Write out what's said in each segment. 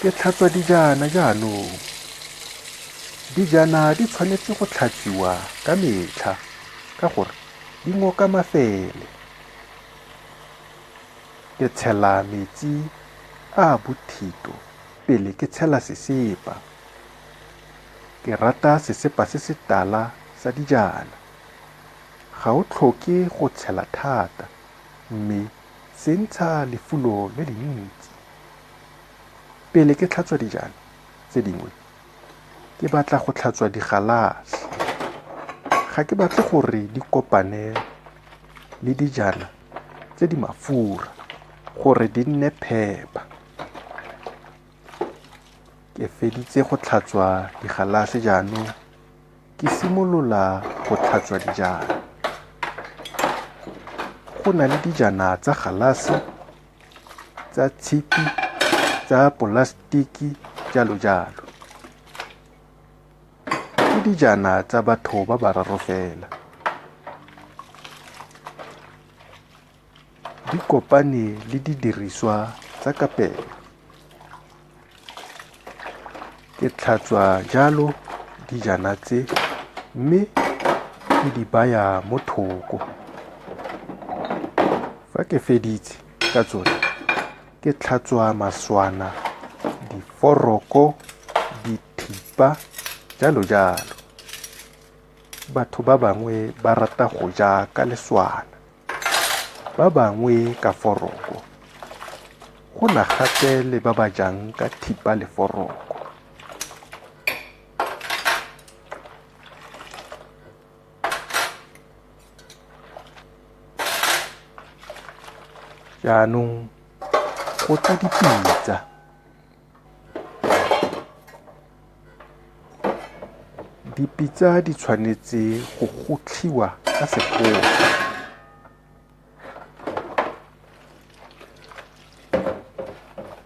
Ke tlhatswa dijana jaanong. Dijana di tshwanetse go tlhatswiwa ka metlha ka gore di ngoka mafele. Ke tshela metsi a a bothito pele ke tshela sesepa. Ke rata sesepa se se tala sa dijana. Ga o tlhoke go tshela thata mme se ntsha lefulo le lentsi. Pele ke tlhatswa dijana tse dingwe, ke batla go tlhatswa digalase. Ga ke batle gore di kopane le dijana tse di mafura gore di nne phepa. Ke feditse go tlhatswa digalase jaanong ke simolola go tlhatswa dijana. Go na le dijana tsa galase, tsa tshipi, tsa polasetiki, jalo jalo. Ke dijana tsa batho ba bararo fela. Di kopane le didiriswa tsa kapelo. Ke tlhatswa jalo dijana tse mme ke di baya mo thoko. Fa ke feditse ka tsone, ke tlhatswa maswana, diforoko, dithipa, jalo jalo. Batho ba bangwe ba rata go ja ka leswana, ba bangwe ka foroko. Go na gape le ba ba jang ka thipa le foroko. Jaanong go tla dipitsa. Dipitsa di tshwanetse go gotlhiwa ka sekgotlha.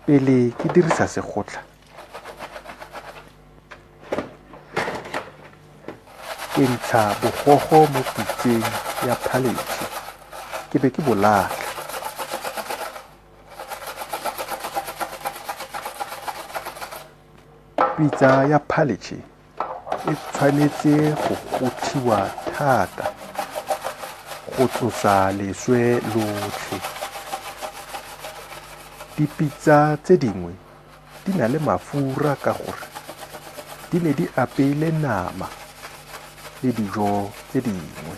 Pele ke dirisa segotlha, ke ntsha bogogo mo pitseng ya phaletšhe ke be ke bo latlha. Pitsa ya phaletšhe e tshwanetse go gotlhiwa thata go tlosa leswe lotlhe. Dipitsa tse dingwe di na le mafura ka gore di ne di apeile nama le dijo tse dingwe.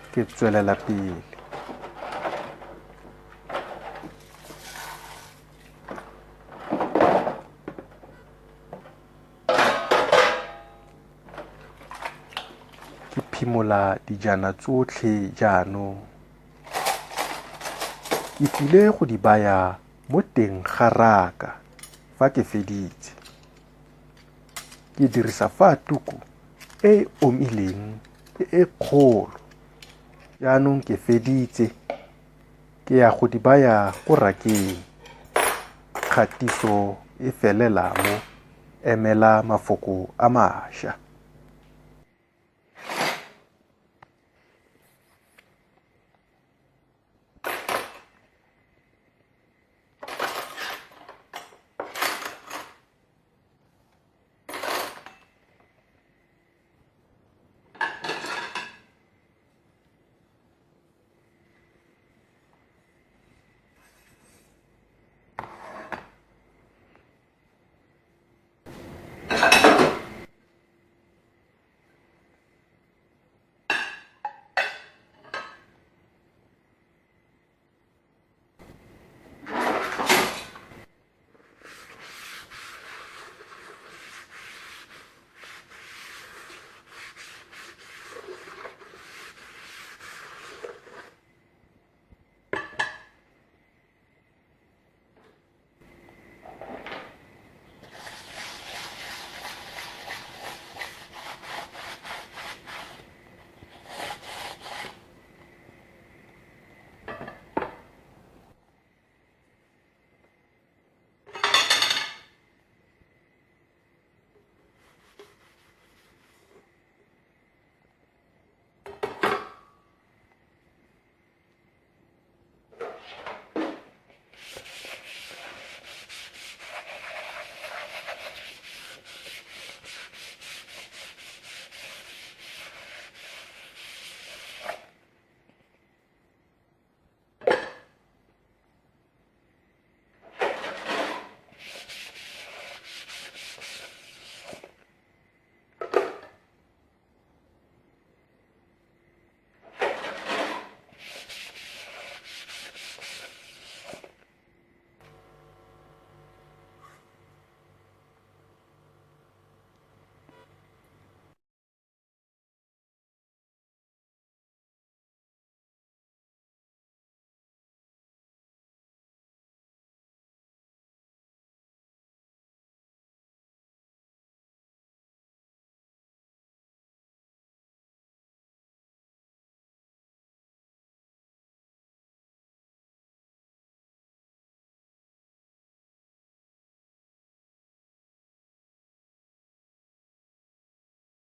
Ke tswelela pele. Ke phimola dijana tsotlhe jaanong. Ke tlile go di baya mo teng ga raka fa ke feditse. Ke dirisa fatuku e e omileng e e kgolo. Jaanong ke feditse, ke ya go di baya ko rakeng. Kgatiso e felela mo, emela mafoko a mašwa.